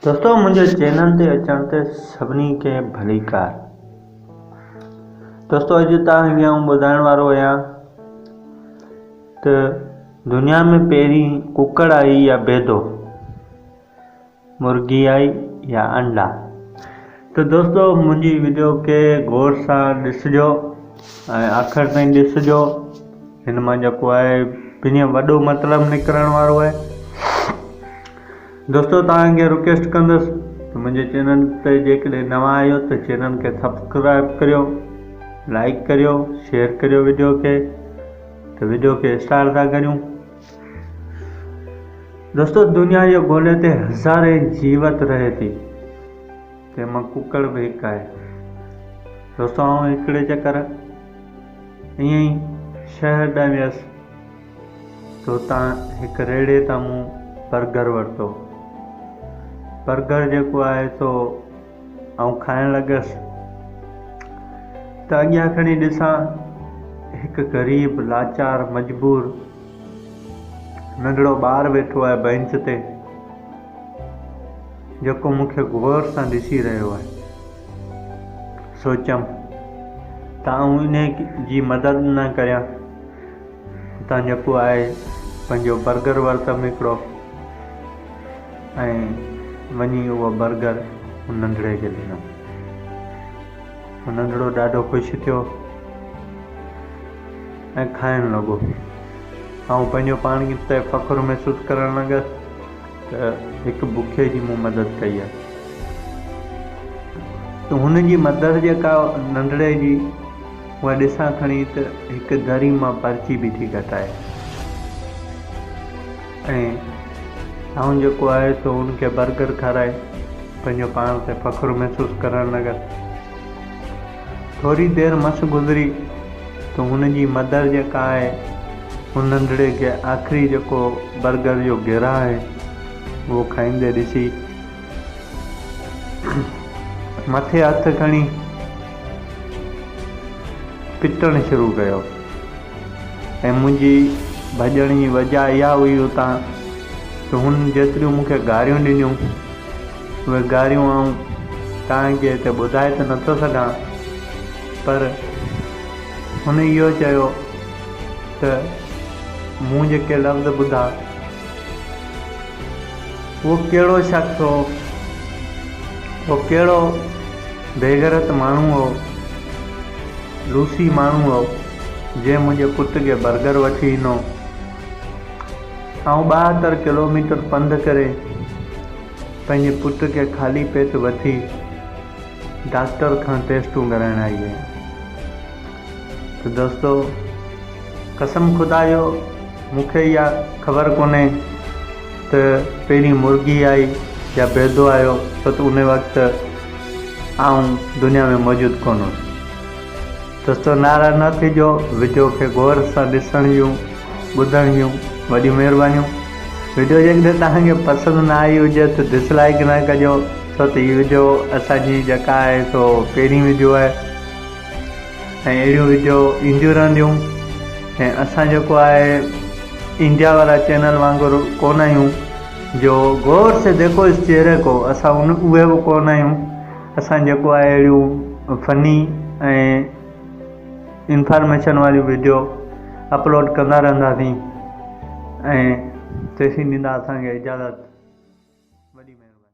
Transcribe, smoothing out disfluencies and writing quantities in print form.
دوستو منهنجي چينل تي اچڻ تي سڀني کي ڀليڪار. دوستو اڄ توهان کي آئون ٻڌائڻ وارو آهيان ته دنيا ۾ پهرين ڪڪڙ آئي يا بيدو، مرغي آئي يا انڊا. ته دوستو منهنجي وڊيو کي غور سان ڏسجو ۽ آخر تائين ڏسجو. هن مان جيڪو آهي پنهنجو وڏو مطلب نڪرڻ وارو آهي. دوستو توهان کي رڪويسٽ ڪندس ته منهنجي چينل تي جيڪڏهن نوان آهيو ته چينل کي سبسڪرائب ڪريو، لائڪ ڪريو، شيئر ڪريو وڊيو کي ته وڊيو کي اسٽارٽ ٿا ڪريون. دوستو دنيا جي گولي تي هزارين جيوت رهي ٿي تنهن مان ڪڪڙ به هڪ آهي. دوستو آئون هڪڙي چڪر ائين ئي شهر ڏانهن ويس ته اتان هڪ ريڙهي تان مون برگر ورتو. برگر جيڪو آهي سو آئون کائڻ لڳس ته اڳيان کڻي ڏسان هڪ غريب لاچار مجبور ننڍڙو ٻار ويٺو آهي بئنچ تي جيڪو مون کي غور سان ڏسي رهيو آهي. سوچيم ته آئون انهي جي مدد نه ڪريان. اتان جيڪو آهي پنهنجو برگر ورتم هڪڙو ۽ وڃي اهو برگر ان ننڍڙي کي ڏنم. هو ننڍڙو ڏاڍو خوش ٿيو ۽ کائڻ لڳو. آئون پنهنجو پاڻ تي فخر محسوس ڪرڻ لڳس ته هڪ بکئي جي مون مدد ڪئي آهي. ته هن جي مدد جيڪا ننڍڙي جي اها ڏسان کڻي ته هڪ دري مان پرچي بيٺي ڪٽائي ۽ آئون جيڪو آهي سو ان کي برگر کارائي پنهنجو پاڻ تي فخر محسوس ڪرڻ لڳس. ٿوري دير مس گذري ته هن جي مدر جيڪا آهي ان ننڍڙي کي آخري جيڪو برگر جو گرهه آهي اهو کائيندي ڏسي مٿي هٿ کڻي پٽڻ شروع ڪيو ۽ منهنجي ڀڄڻ جي وجهه اها هئي اتان ته هن جيتريون مون کي گاريون ڏنيون اهي گاريون آئون توهان کي هتي ٻڌائي ته نٿو سگهان پر هن اهو چيو ته مون جيڪي لفظ ٻڌا اهو ڪهڙو شخص هو، اهو ڪهڙو بيغيرت ماڻهو هو، لوسي ماڻهو هو، جنهن منهنجي پٽ کي برگر وٺي ڏنو. آئون 72 ڪلوميٽر پنڌ ڪري پنهنجي پٽ کي خالي پيٽ وٺي ڊاڪٽر کان ٽيسٽون ڪرائڻ آئي آهيان. ته دوستو قسم خدا جو مون کي اها خبر ڪونهي ته پهرين مرغي آئي يا بيدو آيو ڇو ته ان وقت آئون دنيا ۾ موجود ڪونه هوس. دوستو ناراض نه ٿجو وڊيو کي غور سان ڏسڻ جون ٻڌڻ جون وڏيون مهربانيون. وڊيو جيڪڏهن توهان کي پسند نه آئي هجي ته ڊس لائيڪ نه ڪجو ڇو ته هي وڊيو اسان جي جيڪا آهي سو پهرين وڊيو آهي. ۽ اهڙيون وڊيو اينديون رهنديون ۽ اسان جيڪو آهي انڊيا وارا چينل وانگر ڪونه آهيون جو غور سي ديکو اس چهري کو اسان ان اهي به ڪونه آهيون اسان جيڪو آهي اهڙيون فني ۽ انفارميشن واريون وڊيو اپلوڊ ڪندا رهنداسين ۽ تيسين ڏيندا اسانکي اجازت وڏي مهرباني.